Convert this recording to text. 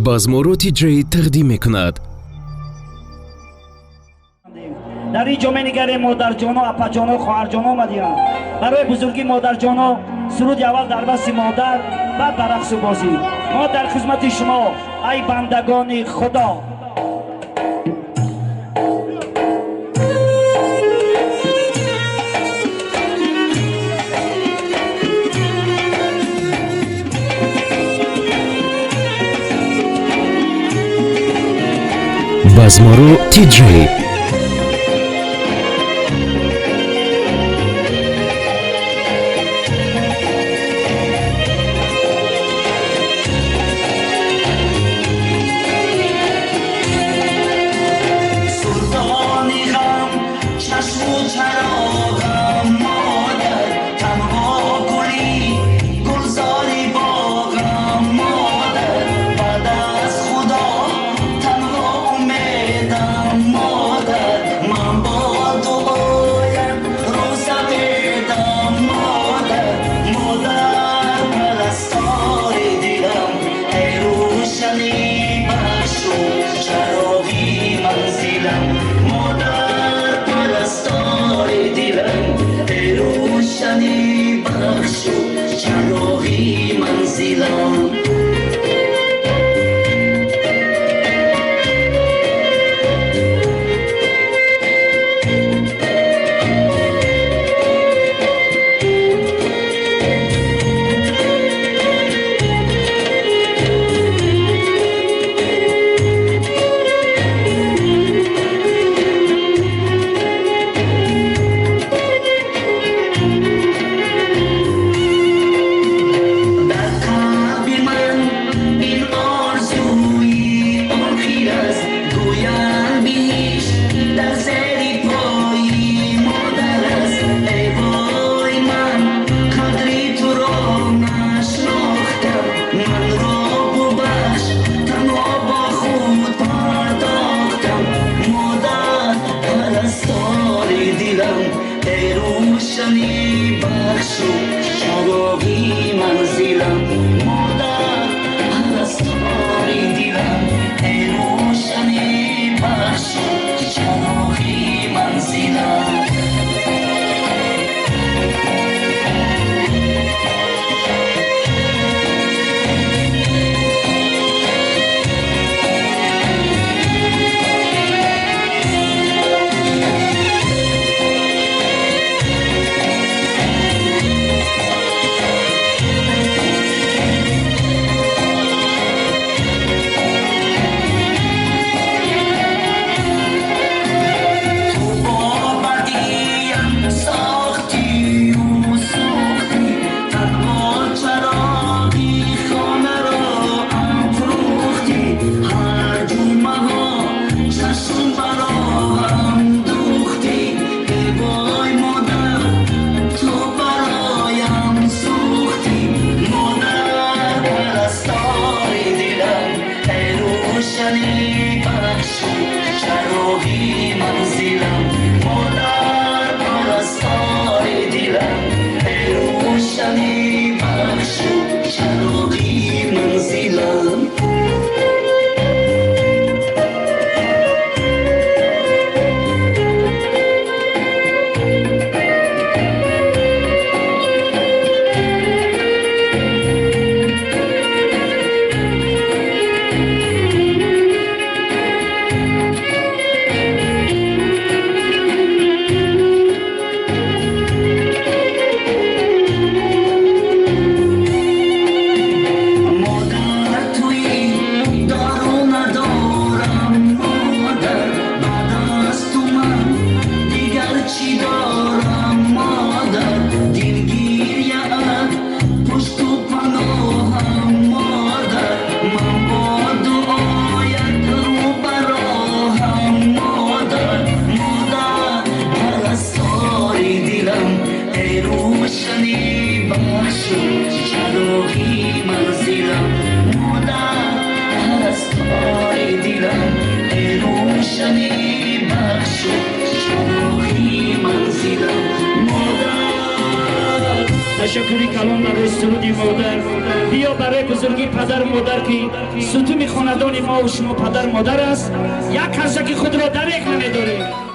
Базморо ТҶ тақдим мекунад. Дар ин ҷо менигарем модарҷоно, апаҷоно, хоҳарҷоно омадианд. Барои бузургӣ модарҷоно суруди аввал дар васфи модар, баъд ба рақсу бозӣ. Мо дар хизмати шумо, ай бандагони Худо. Базморо ТҶ. Султони ғам, чашму чароғам, модар, танҳо гули гулзори боғам, модар, баъд аз Худо танҳо умедам, модар, ман бо дуоят рӯза медам, модар, модар, парастори дилам, эй рӯшани бахшу чароғи манзилам, модар, парастори дилам, эй рӯшани бахшу чароғи манзилам. Дар қалби ман ин орзуи охир аст, гӯянд биҳишт дар зери пои модар аст. Эй вой, ман қадри туро нашинохтам, манро бубахш, танҳо бо худ пардохтам. Модар, парастори дилам, эй рӯшани бахшу чароғи манзилам, модар, парастори дилам, эй рӯшани бахшу чароғи манзилам. Ташаккури калон барои суруди модар. Биё барои бузургии падару модар, ки сутуни хонадони мо шумо падару модар аст, як қарсаки худро дареғ намедорем.